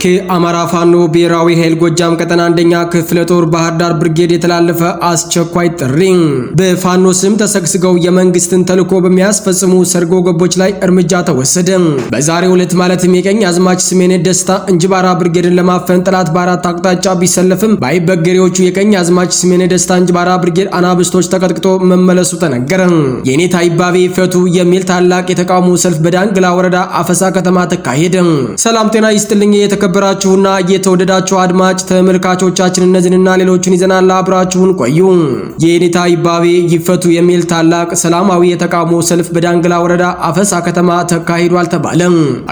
ከአማራ ፋኖ ብሔራዊ ኃይል ጎጃም ቀጠና አንደኛ ክፍለ ጦር ባህር ዳር ብርጌድ የተላለፈ አስቸኳይ ጥሪ። በፋኖ ስም ተሰግስገው የመንግስትን ተልዕኮ በሚያስፈጽሙ ሰርጎ ገቦች ላይ እርምጃ ተወሰደ። በዛሬው ዕለት ማለትም የቀኝ አዝማች ስሜነ ደስታ እንጅባራ ብርጌድን ለማፈን ጠላት በአራት አቅጣጫ ቢሰለፍም ባይበገሬዎቹ የቀኝ አዝማች ስሜነ ደስታ እንጅባራ ብርጌድ አናብስቶች ተቀጥቅጦ መመለሱ ተነገረ። የኔታ ይባቤ ፈቱ የሚል ታላቅ የተቃውሞ ሰልፍ በዳንግላ ወረዳ አፈሳ ከተማ ተካሄደ። ሰላም ጤና ይስጥልኝ የተከበራችሁና የተወደዳችሁ አድማጭ ተመልካቾቻችን፣ እነዚህንና ሌሎችን ይዘናል። አብራችሁን ቆዩ። የኔታ ይባቤ ይፈቱ የሚል ታላቅ ሰላማዊ የተቃውሞ ሰልፍ በዳንግላ ወረዳ አፈሳ ከተማ ተካሂዷል ተባለ።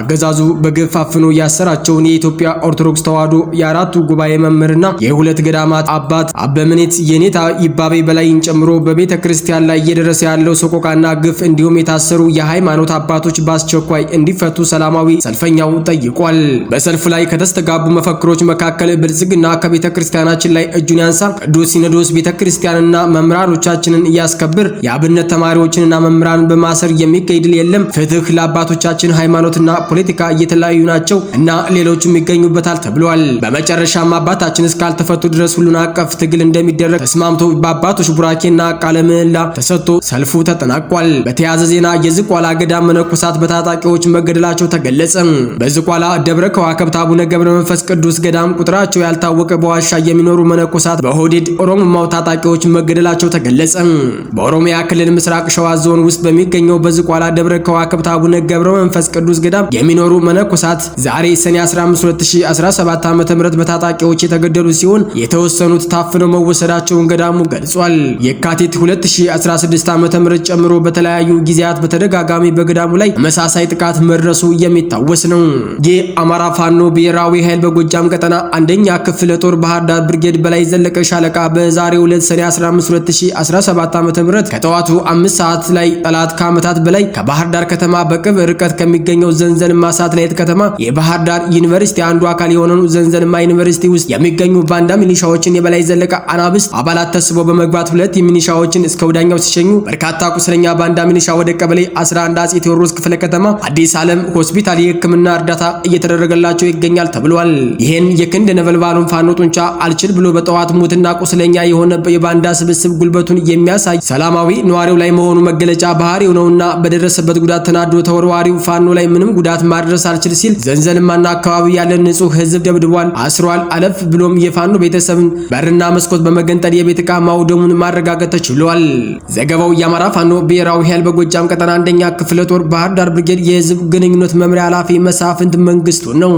አገዛዙ በግፍ አፍኖ ያሰራቸውን የኢትዮጵያ ኦርቶዶክስ ተዋሕዶ የአራቱ ጉባኤ መምህርና የሁለት ገዳማት አባት አበምኔት የኔታ ይባቤ በላይን ጨምሮ በቤተ ክርስቲያን ላይ እየደረሰ ያለው ሰቆቃና ግፍ እንዲሁም የታሰሩ የሃይማኖት አባቶች በአስቸኳይ እንዲፈቱ ሰላማዊ ሰልፈኛው ጠይቋል። በሰልፉ ላይ ከተስተጋቡ መፈክሮች መካከል ብልጽግና ከቤተ ክርስቲያናችን ላይ እጁን ያንሳ፣ ቅዱስ ሲኖዶስ ቤተ ክርስቲያንና መምህራኖቻችንን እያስከብር፣ የአብነት ተማሪዎችንና መምህራን በማሰር የሚገኝ ድል የለም፣ ፍትህ ለአባቶቻችን፣ ሃይማኖትና ፖለቲካ እየተለያዩ ናቸው እና ሌሎችም ይገኙበታል ተብሏል። በመጨረሻም አባታችን እስካልተፈቱ ድረስ ሁሉን አቀፍ ትግል እንደሚደረግ ተስማምቶ በአባቶች ቡራኬና ቃለ ምዕላ ተሰጥቶ ሰልፉ ተጠናቋል። በተያያዘ ዜና የዝቋላ ገዳም መነኮሳት በታጣቂዎች መገደላቸው ተገለጸ። በዝቋላ ደብረ ከዋክብት አቡነ ገብረ መንፈስ ቅዱስ ገዳም ቁጥራቸው ያልታወቀ በዋሻ የሚኖሩ መነኮሳት በኦህዴድ ኦሮሞማው ታጣቂዎች መገደላቸው ተገለጸ። በኦሮሚያ ክልል ምስራቅ ሸዋ ዞን ውስጥ በሚገኘው በዝቋላ ደብረ ከዋክብት አቡነ ገብረ መንፈስ ቅዱስ ገዳም የሚኖሩ መነኮሳት ዛሬ ሰኔ 15 2017 ዓ.ም በታጣቂዎች የተገደሉ ሲሆን የተወሰኑት ታፍነው መወሰዳቸውን ገዳሙ ገልጿል። የካቲት 2016 ዓ.ም ጨምሮ በተለያዩ ጊዜያት በተደጋጋሚ በገዳሙ ላይ ተመሳሳይ ጥቃት መድረሱ የሚታወስ ነው። የአማራ ፋኖ ብሔራዊ ኃይል በጎጃም ቀጠና አንደኛ ክፍለ ጦር ባህር ዳር ብርጌድ በላይ ዘለቀ ሻለቃ በዛሬው ዕለት ሰኔ 15 2017 ዓ.ም ከጠዋቱ 5 ሰዓት ላይ ጠላት ከዓመታት በላይ ከባህር ዳር ከተማ በቅርብ ርቀት ከሚገኘው ዘንዘልማ ሳተላይት ከተማ የባህር ዳር ዩኒቨርሲቲ አንዱ አካል የሆነው ዘንዘልማ ዩኒቨርሲቲ ውስጥ የሚገኙ ባንዳ ሚሊሻዎችን የበላይ ዘለቀ አናብስት አባላት ተስበው በመግባት ሁለት ሚሊሻዎችን እስከ ወዲያኛው ሲሸኙ በርካታ ቁስለኛ ባንዳ ሚሊሻ ወደ ቀበሌ 11 አጼ ቴዎድሮስ ክፍለ ከተማ አዲስ ዓለም ሆስፒታል የሕክምና እርዳታ እየተደረገላቸው ይገኛል ተብሏል። ይህን የክንድ ነበልባሉን ፋኖ ጡንቻ አልችል ብሎ በጠዋት ሙትና ቁስለኛ የሆነ የባንዳ ስብስብ ጉልበቱን የሚያሳይ ሰላማዊ ነዋሪው ላይ መሆኑ መገለጫ ባህሪው ነውና በደረሰበት ጉዳት ተናዶ ተወርዋሪው ፋኖ ላይ ምንም ጉዳት ማድረስ አልችል ሲል ዘንዘልማና አካባቢ ያለን ንጹህ ሕዝብ ደብድቧል፣ አስሯል። አለፍ ብሎም የፋኖ ቤተሰብን በርና መስኮት በመገንጠል የቤት ዕቃ ማውደሙን ማረጋገጥ ተችሏል። ዘገባው የአማራ ፋኖ ብሔራዊ ኃይል በጎጃም ቀጠና አንደኛ ክፍለ ጦር ባህር ዳር ብርጌድ የህዝብ ግንኙነት መምሪያ ኃላፊ መሳፍንት መንግስቱ ነው።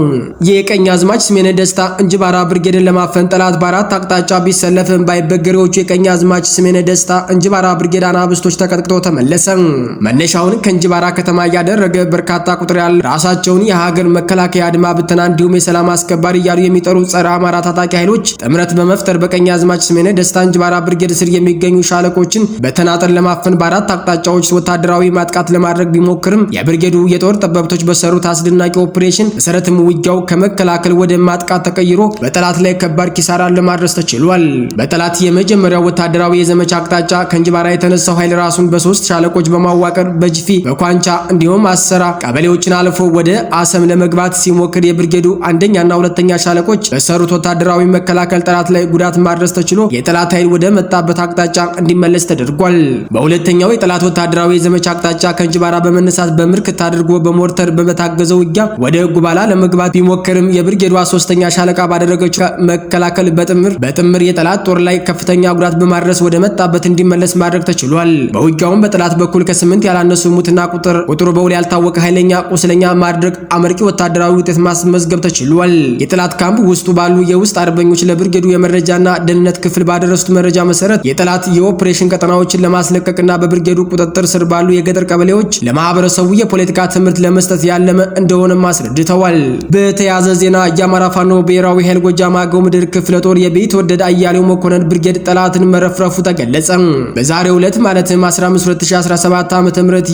የቀኝ አዝማች ስሜነ ደስታ እንጅባራ ብርጌድን ለማፈን ጠላት በአራት አቅጣጫ ቢሰለፍም ባይበገሬዎቹ የቀኝ አዝማች ስሜነ ደስታ እንጅባራ ብርጌድ አናብስቶች ተቀጥቅጦ ተመለሰ። መነሻውን ከእንጅባራ ከተማ እያደረገ በርካታ ቁጥር ያለ ራሳቸውን የሀገር መከላከያ አድማ ብተና እንዲሁም የሰላም አስከባሪ እያሉ የሚጠሩ ጸረ አማራ ታጣቂ ኃይሎች ጥምረት በመፍጠር በቀኝ አዝማች ስሜነ ደስታ እንጅባራ ብርጌድ ስር የሚገኙ ሻለቆችን በተናጠል ለማፈን በአራት አቅጣጫዎች ወታደራዊ ማጥቃት ለማድረግ ቢሞክርም የብርጌዱ የጦር ጠበብቶች በሰሩት አስደናቂ ኦፕሬሽን መሰረትም ውጊያው ከመከላከል ወደ ማጥቃት ተቀይሮ በጠላት ላይ ከባድ ኪሳራን ለማድረስ ተችሏል። በጠላት የመጀመሪያው ወታደራዊ የዘመቻ አቅጣጫ ከእንጅባራ የተነሳው ኃይል ራሱን በሶስት ሻለቆች በማዋቀር በጅፊ፣ በኳንቻ እንዲሁም አሰራ ቀበሌዎችን አልፎ ወደ አሰም ለመግባት ሲሞክር የብርጌዱ አንደኛና ሁለተኛ ሻለቆች በሰሩት ወታደራዊ መከላከል ጠላት ላይ ጉዳት ማድረስ ተችሎ የጠላት ኃይል ወደ መጣበት አቅጣጫ እንዲመለስ ተደርጓል። በሁለተኛው የጠላት ወታደራዊ የዘመቻ አቅጣጫ ከእንጅባራ በመነሳት በምርክት አድርጎ በሞርተር በመታገዘው ውጊያ ወደ ጉባላ ለመግባት ቢሞክርም የብርጌዷ ሶስተኛ ሻለቃ ባደረገችው መከላከል በጥምር የጠላት ጦር ላይ ከፍተኛ ጉዳት በማድረስ ወደ መጣበት እንዲመለስ ማድረግ ተችሏል። በውጊያውም በጠላት በኩል ከ8 ያላነሱ ሙትና ቁጥሩ በውል ያልታወቀ ኃይለኛ ቁስለኛ ማድረግ አመርቂ ወታደራዊ ውጤት ማስመዝገብ ተችሏል። የጠላት ካምፕ ውስጡ ባሉ የውስጥ አርበኞች ለብርጌዱ የመረጃና ደህንነት ክፍል ባደረሱት መረጃ መሰረት የጠላት የኦፕሬሽን ቀጠናዎችን ለማስለቀቅና በብርጌዱ ቁጥጥር ስር ባሉ የገጠር ቀበሌዎች ለማህበረሰቡ የፖለቲካ ትምህርት ለመስጠት ያለመ እንደሆነም አስረድተዋል። በተያያዘ ዜና የአማራ ፋኖ ብሔራዊ ኃይል ጎጃም አገው ምድር ክፍለ ጦር የቢትወደድ አያሌው መኮንን ብርጌድ ጠላትን መረፍረፉ ተገለጸ። በዛሬው ዕለት ማለትም 15 2017 ዓ.ም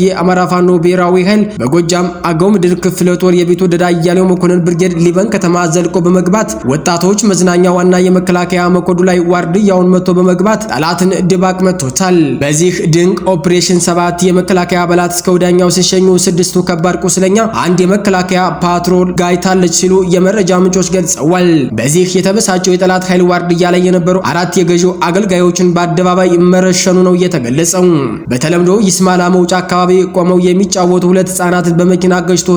የአማራ ፋኖ ብሔራዊ ኃይል በጎጃም አገው ምድር ክፍለ ጦር የቢትወደድ አያሌው መኮንን ብርጌድ ሊበን ከተማ ዘልቆ በመግባት ወጣቶች መዝናኛ ዋና የመከላከያ መኮዱ ላይ ዋርድያውን መጥቶ በመግባት ጠላትን ድባቅ መጥቶታል። በዚህ ድንቅ ኦፕሬሽን 7 የመከላከያ አባላት እስከ ወዲያኛው ሲሸኙ 6ቱ ከባድ ቁስለኛ፣ አንድ የመከላከያ ፓትሮል ጋይታለች ሲሉ ሲሉ የመረጃ ምንጮች ገልጸዋል። በዚህ የተበሳጨው የጠላት ኃይል ዋርድያ ላይ የነበሩ 4 የገዢው አገልጋዮችን በአደባባይ መረሸኑ ነው የተገለጸው። በተለምዶ ይስማላ መውጫ አካባቢ ቆመው የሚጫወቱ 2 ህጻናትን በመኪና ገጭቶ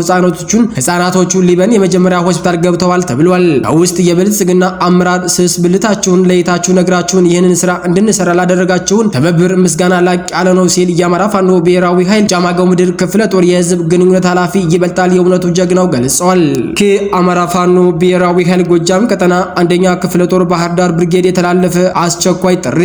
ህጻናቶቹ ሊበን የመጀመሪያ ሆስፒታል ገብተዋል ተብሏል። ከውስጥ የብልጽግና አመራር ስስ ብልታችሁን ለይታችሁ ነግራችሁን ይህንን ስራ እንድንሰራ ላደረጋችሁን ትብብር ምስጋና ላቅ ያለ ነው ሲል የአማራ ፋኖ ብሔራዊ ኃይል ጃማጋው ምድር ክፍለ ጦር የህዝብ ግንኙነት ኃላፊ ይበልጣል የእውነቱ ጀግናው ገልጸዋል። ከአማራ ፋኖ ብሔራዊ ኃይል ጎጃም ቀጠና አንደኛ ክፍለ ጦር ባህር ዳር ብርጌድ የተላለፈ አስቸኳይ ጥሪ።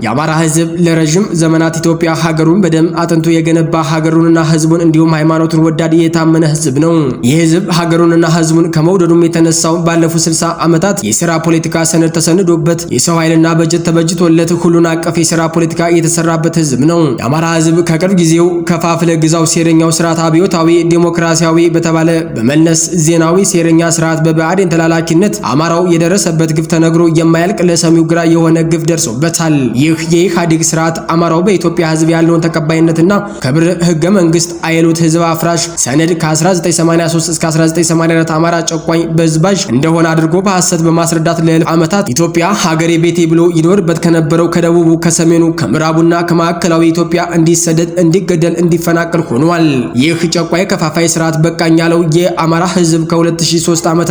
የአማራ ህዝብ ለረጅም ዘመናት ኢትዮጵያ ሀገሩን በደም አጥንቱ የገነባ ሀገሩንና ህዝቡን እንዲሁም ሃይማኖቱን ወዳድ የታመነ ህዝብ ነው። ይህ ህዝብ ሀገሩንና ህዝቡን ከመውደዱም የተነሳው ባለፉት 60 ዓመታት የሥራ ፖለቲካ ሰነድ ተሰንዶበት የሰው ኃይልና በጀት ተበጅቶለት ሁሉን አቀፍ የሥራ ፖለቲካ የተሰራበት ህዝብ ነው። የአማራ ህዝብ ከቅርብ ጊዜው ከፋፍለ ግዛው ሴረኛው ስርዓት አብዮታዊ ዲሞክራሲያዊ በተባለ በመለስ ዜናዊ ሴረኛ ስርዓት በብአዴን ተላላኪነት አማራው የደረሰበት ግፍ ተነግሮ የማያልቅ ለሰሚው ግራ የሆነ ግፍ ደርሶበታል። ይህ የኢህአዴግ ስርዓት አማራው በኢትዮጵያ ህዝብ ያለውን ተቀባይነትና ክብር ህገ መንግስት አይሉት ህዝብ አፍራሽ ሰነድ ከ1983 እስከ 1984 አማራ ጨቋኝ በዝባዥ እንደሆነ አድርጎ በሐሰት በማስረዳት ለእልፍ ዓመታት ኢትዮጵያ ሀገሬ ቤቴ ብሎ ይኖርበት ከነበረው ከደቡቡ፣ ከሰሜኑ፣ ከምዕራቡና ከማዕከላዊ ኢትዮጵያ እንዲሰደድ፣ እንዲገደል፣ እንዲፈናቀል ሆኗል። ይህ ጨቋይ ከፋፋይ ስርዓት በቃኝ ያለው የአማራ ህዝብ ከ2003 ዓ.ም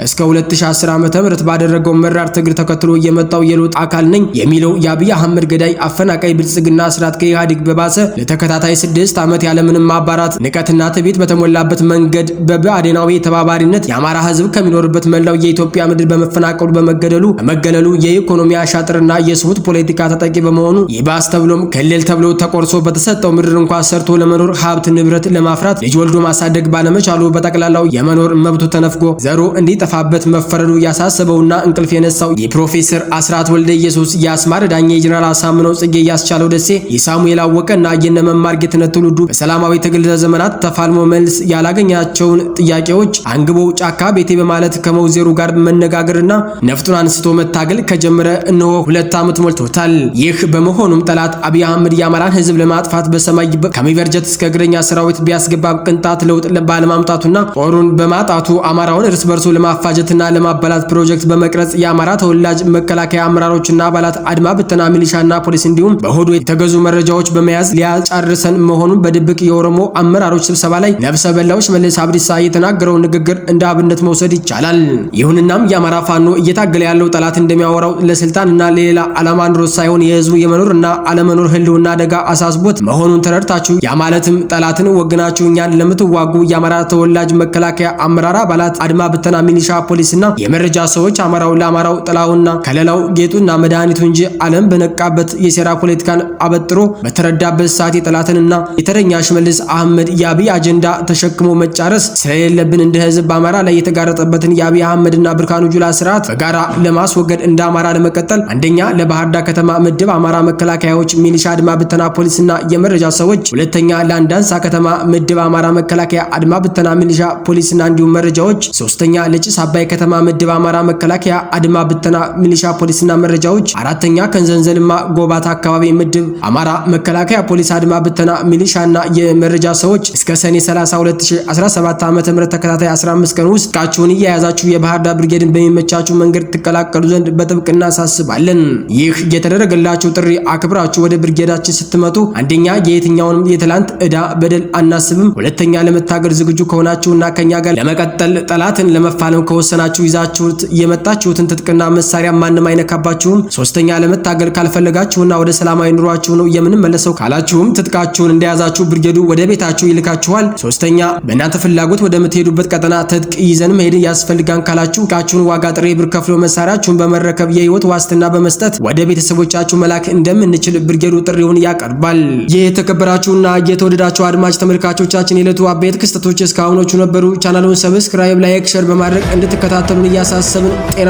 እስከ 2010 ዓ.ም ባደረገው መራር ትግል ተከትሎ የመጣው የለውጥ አካል ነኝ የሚለው የአብይ አህመድ ገዳይ አፈናቃይ ብልጽግና ስርዓት ከኢህአዴግ በባሰ ለተከታታይ 6 ዓመት ያለምንም ማባራት ንቀትና ትዕቢት በተሞላበት መንገድ በብአዴናዊ ተባባሪነት የአማራ ህዝብ ከሚኖርበት መላው የኢትዮጵያ ምድር በመፈናቀሉ፣ በመገደሉ፣ በመገለሉ የኢኮኖሚ አሻጥርና የስሁት ፖለቲካ ተጠቂ በመሆኑ ይባስ ተብሎም ክልል ተብሎ ተቆርሶ በተሰጠው ምድር እንኳ ሰርቶ ለመኖር ሀብት ንብረት ለማፍራት ልጅ ወልዶ ማሳደግ ባለመቻሉ በጠቅላላው የመኖር መብቱ ተነፍጎ ዘሩ እንዲጠፋበት መፈረዱ ያሳሰበውና እንቅልፍ የነሳው የፕሮፌሰር አስራት ወልደ ኢየሱስ፣ የአስማረ ዳኜ፣ የጀነራል አሳምነው ጽጌ፣ ያስቻለው ደሴ፣ የሳሙኤል አወቀና የነመማር ጌትነት ትውልዱ በሰላማዊ ትግል ዘመናት ተፋልሞ መልስ ያላገኛቸውን ጥያቄዎች አንግቦ ጫካ ቤቴ በማለት ከመውዜሩ ጋር መነጋገርና ነፍጡን አንስቶ መታገል ከጀመረ እነሆ 2 ዓመት ሞልቶታል። ይህ በመሆኑም ጠላት አብይ አህመድ የአማራን ህዝብ ለማጥፋት በሰማይ ከሚበርጀት እስከ እግረኛ ሰራዊት ቢያስገባ ቅንጣት ለውጥ ባለማምጣቱና ጦሩን በማጣቱ አማራውን እርስ በርሱ ለማፋጀትና ለማባላት ፕሮጀክት በመቅረጽ የአማራ ተወላጅ መከላከያ አመራሮችና አባላት አድማ ብተና፣ ሚሊሻና ፖሊስ እንዲሁም በሆዱ የተገዙ መረጃዎች በመያዝ ሊያጫርሰን መሆኑን በድብቅ የኦሮሞ አመራሮች ስብሰባ ላይ ነፍሰ በላው ሽመልስ አብዲሳ የተናገረውን ንግግር እንደ አብነት መውሰድ ይቻላል። ይሁንናም የአማራ ፋኖ እየታገለ ያለው ጠላት እንደሚያወራው ለስልጣንና ለሌላ ዓላማ ኑሮ ሳይሆን የህዝቡ የመኖርና አለመኖር ህልውና አደጋ አሳስቦት መሆኑን ተረድታችሁ ያ ማለትም ጠላትን ወግናችሁ እኛን ለምትዋጉ የአማራ ተወላጅ መከላከያ አመራር አባላት፣ አድማ ብተና፣ ሚሊሻ፣ ፖሊስና የመረጃ ሰዎች አማራው ለአማራው ጥላውና ከለላው ጌጡና መድኃኒቱ እንጂ ዓለም በነቃበት የሴራ ፖለቲካን አበጥሮ በተረዳበት ሰዓት የጠላትንና የተረኛ ሽመልስ አህመድ የአብይ አጀንዳ ተሸክሞ መጫረስ ስለሌለብን እንደ ህዝብ በአማራ ላይ የተጋረጠበትን የአብይ አህመድና ብርሃኑ ጁላ ስርዓት በጋራ ለማስወገድ እንደ አማራ ለመቀጠል አንደኛ ለባህር ዳር ከተማ ምድብ አማራ መከላከያዎች፣ ሚሊሻ፣ አድማ ብተና፣ ፖሊስና የመረጃ ሰዎች፣ ሁለተኛ ለአንዳንሳ ከተማ ምድብ አማራ መከላከያ፣ አድማ ብተና፣ ሚሊሻ፣ ፖሊስና እንዲሁም መረጃዎች፣ ሶስተኛ ለጭስ አባይ ከተማ ምድብ አማራ መከላከያ፣ አድማ ብተና፣ ሚሊሻ፣ ፖሊስና መረጃዎች፣ አራተኛ ከንዘንዘልማ ጎባታ አካባቢ ምድብ አማራ መከላከያ፣ ፖሊስ፣ አድማ ብተና፣ ሚሊሻና የመረጃ ሰዎች እስከ ሰኔ 30 2017 ዓ.ም ተከታታይ 15 ቀን ውስጥ ዕቃችሁን እየያዛችሁ የባህር ዳር ብርጌድን በሚመቻችሁ መንገድ ትቀላቀሉ ዘንድ በጥብቅ እናሳስባለን። ይህ የተደረገላችሁ ጥሪ አክብራችሁ ወደ ብርጌዳችን ስትመጡ አንደኛ የየትኛውንም የትላንት ዕዳ በደል አናስብም፣ ሁለተኛ ለመታገል ዝግጁ ከሆናችሁና ከኛ ጋር ለመቀጠል ጠላትን ለመፋለም ከወሰናችሁ ይዛችሁት የመጣችሁትን ትጥቅና መሳሪያ ማንም አይነካባችሁም፣ ሶስተኛ ለመታገል ካልፈለጋችሁና ወደ ሰላማዊ ኑሯችሁ ነው የምንመለሰው ካላችሁም ትጥቃችሁን እንደያዛችሁ ብርጌዱ ወደ ቤታችሁ ይልካችኋል። ሶስተኛ በእናንተ ፍላጎት ወደምትሄዱበት ቀጠና ትጥቅ ይዘን መሄድ ያስፈልጋን ካላችሁ ዕቃችሁን ዋጋ ጥሬ ብር ከፍሎ መሳሪያችሁን በመረከብ የህይወት ዋስትና በመስጠት ወደ ቤተሰቦቻችሁ መላክ እንደምንችል ብርጌዱ ጥሪውን ያቀርባል። የተከበራችሁና የተወደዳችሁ አድማጭ ተመልካቾቻችን የዕለቱ አበይት ክስተቶች እስካሁኖቹ ነበሩ። ቻናሉን subscribe፣ like፣ share በማድረግ እንድትከታተሉን እያሳሰብን ጤና